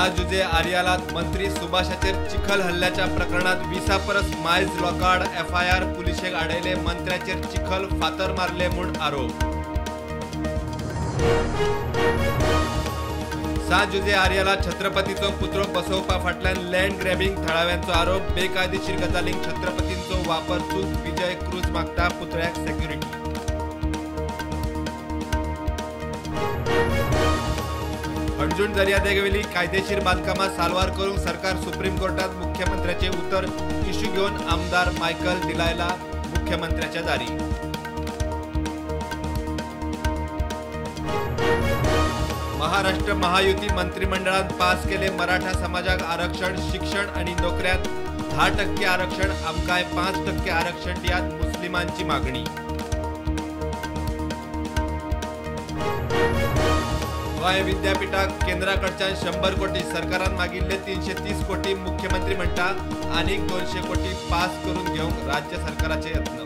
सां जुझे आरियालात मंत्री सुभाषाचेर चिखल हल्ल्याच्या प्रकरणात 20 परस मायज लोकाड एफआयआर पुलिशेक आडयले. मंत्र्याचेर चिखल फातर मारले म्हूण आरोप. सां जुझे आरियाला छत्रपतीचो पुतळो बसोवपा फाटल्यान लँड ग्रॅबिंग थळाव्यांचो आरोप. बेकायदेशीर गजालींक छत्रपतींचो वापर चूक. विजय क्रूज मागता पुतळ्याक सेक्युरिटी. हणजूण दर्यादेगेवेली कायदेशीर बांदकामां साल्वार करूंक सरकार सुप्रीम कोर्टात मुख्यमंत्र्याचे उतर. इश्यू घेवन आमदार मायकल डिलायला मुख्यमंत्र्याच्या दारी. महाराष्ट्र महायुती मंत्रिमंडळान पास केले मराठा समाजाक आरक्षण, शिक्षण आणि नोकऱ्यांत 10% आरक्षण, आमकांय 5% आरक्षण दियात, मुस्लिमांची मागणी. गोंय विद्यापीठाक केंद्राकडच्यान 100 कोटी, सरकारान मागिल्ले 330 कोटी. मुख्यमंत्री म्हणटा आनीक 200 कोटी पास करून घेवंक राज्य सरकाराचे यत्न.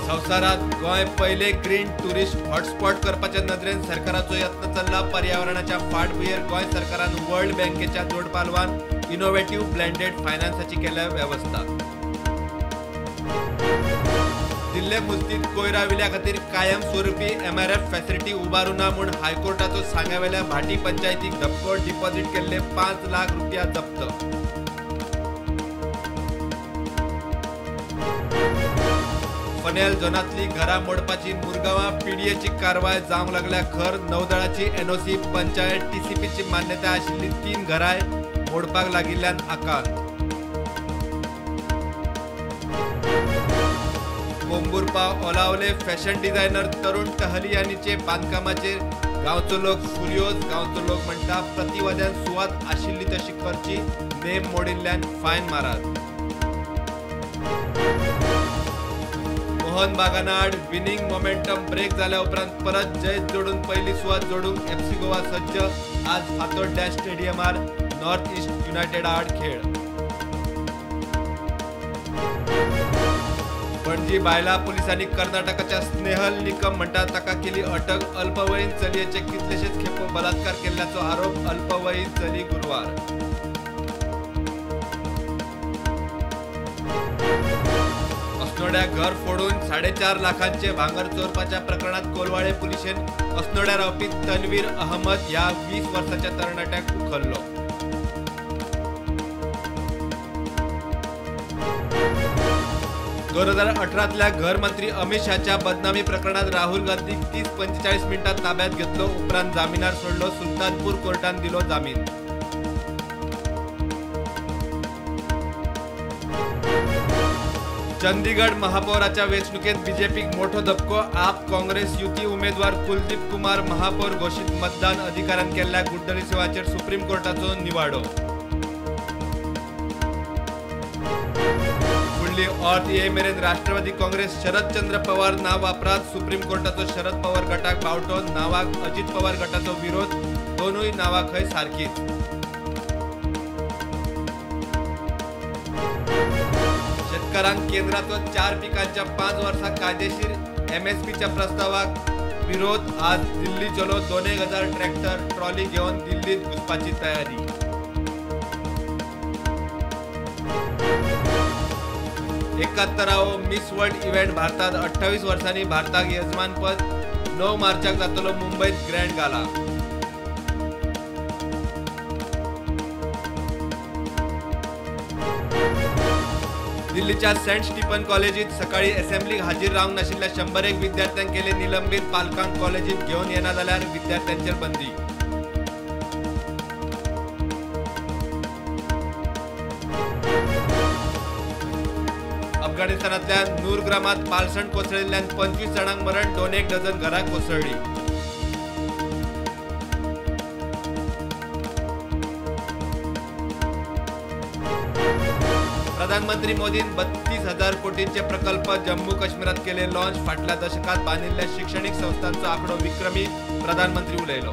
संवसारात गोंय पयले ग्रीन टुरिस्ट हॉटस्पॉट करपाच्या नदरेन सरकाराचो यत्न चल्ला. पर्यावरणाच्या फाटभुंयेर गोंय सरकारान वर्ल्ड बँकेच्या जोडपालवान इनोव्हेटिव्ह ब्लेंडेड फायनान्साची केल्या वेवस्था. दिल्ले मुस्तीत कोयरा विल्या खातीर कायमस्वरूपी एमआरएफ फॅसिलिटी उबारू ना म्हूण हायकोर्टाचो सांग्यावेल्या भाटी पंचायतीक धपको. डिपॉझिट केल्ले 5 लाख रुपया जप्त. फनेल झोनांतली घरां मोडपाची मुरगांवां पीडीएची कारवाय जावंक लागल्या खर. नौदळाची एनओसी, पंचायत, टीसीपीची मान्यताय आशिल्ली 3 घरांय मोडपाक लागिल्ल्यान आकांत. पोंबुर्पा ओलावले फॅशन डिझायनर तरुण टहलियानीचे बांदकामाचेर गांवचो लोक फुर्योज. गांवचो लोक म्हणटा प्रतिवाद्यान सुवात आशिल्ली तशी करची, नेम मोडिल्ल्यान फायन मारात. मोहन बागाना आड विनिंग मोमेंटम ब्रेक जाल्या उपरांत परत जैत जोडून पयली सुवात जोडूंक एफसी गोवा सज्ज. आज फातोड्ड्या स्टेडियमार नॉर्थ ईस्ट युनायटेड आड खेळ. पणजी बायला पोलिसांनी कर्नाटकाच्या स्नेहल निकम म्हणटा ताका केली अटक. अल्पवयीन चलयेचे कितलेशेच खेपो बलात्कार केल्ल्याचो आरोप. अल्पवयीन चली गुरवार. अस्नोड्या घर फोडून 4.5 लाखांचे भांगर चोरपाच्या प्रकरणात कोलवाळे पुलिशेन अस्नोड्या रावपी तन्वीर अहमद ह्या 20 वर्सांच्या तरणाट्याक उखल्लो. दोन 2018तल्या घर मंत्री अमित शहाच्या बदनामी प्रकरणात राहुल गांधीक 30-45 मिनटां ताब्यात घेतलो. उपरांत जामिनार सोडलो. सुलतानपूर कोर्टान दिलो जामीन. चंदीगड महापौराच्या वेंचणुकेत बीजेपीक मोठो धपको. आप काँग्रेस युती उमेदवार कुलदीप कुमार महापौर घोशीत. मतदान अधिकाऱ्यान केल्ल्या गुड्डली सेवाचेर सुप्रीम कोर्टाचो निवाडो. फुडली ऑर्द ये मेरेन राष्ट्रवादी काँग्रेस शरदचंद्र पवार नाव वापरात. सुप्रीम कोर्टाचो शरद पवार गटाक बावटो. नावाक अजित पवार गटाचो विरोध. दोनूय नावां खंय सारकीच. शेतकारांक केंद्राचो 4 पिकांच्या 5 वर्सां कायदेशीर एमएसपीच्या प्रस्तावाक विरोध. आज दिल्ली चलो 2000 ट्रॅक्टर ट्रॉली घेवन दिल्लीत घुसपाची तयारी. 71वो मिस वर्ल्ड इव्हेंट भारतात 28 वर्सांनी भारताक यजमानपद. 9 मार्चाक जातलो मुंबयत ग्रँड गाला. दिल्लीच्या सेंट स्टीफन कॉलेजीत सकाळी असेंब्लीक हाजीर रावंक नाशिल्ल्या 101 विद्यार्थ्यांक केले निलंबीत. पालकांक कॉलेजीत घेवन येना जाल्यार विद्यार्थ्यांचेर बंदी. अफगाणिस्तानांतल्या नूरग्रामात पालसण कोसळिल्ल्यान 25 जाणांक मरण, 2 डझन घरां कोसळ्ळीं. प्रधानमंत्री मोदीन 32,000 कोटींचे प्रकल्प जम्मू काश्मीरात केले लॉन्च. फाटल्या दशकात बांदिल्ल्या शिक्षणीक संस्थांचो आंकडो विक्रमी, प्रधानमंत्री उलयलो.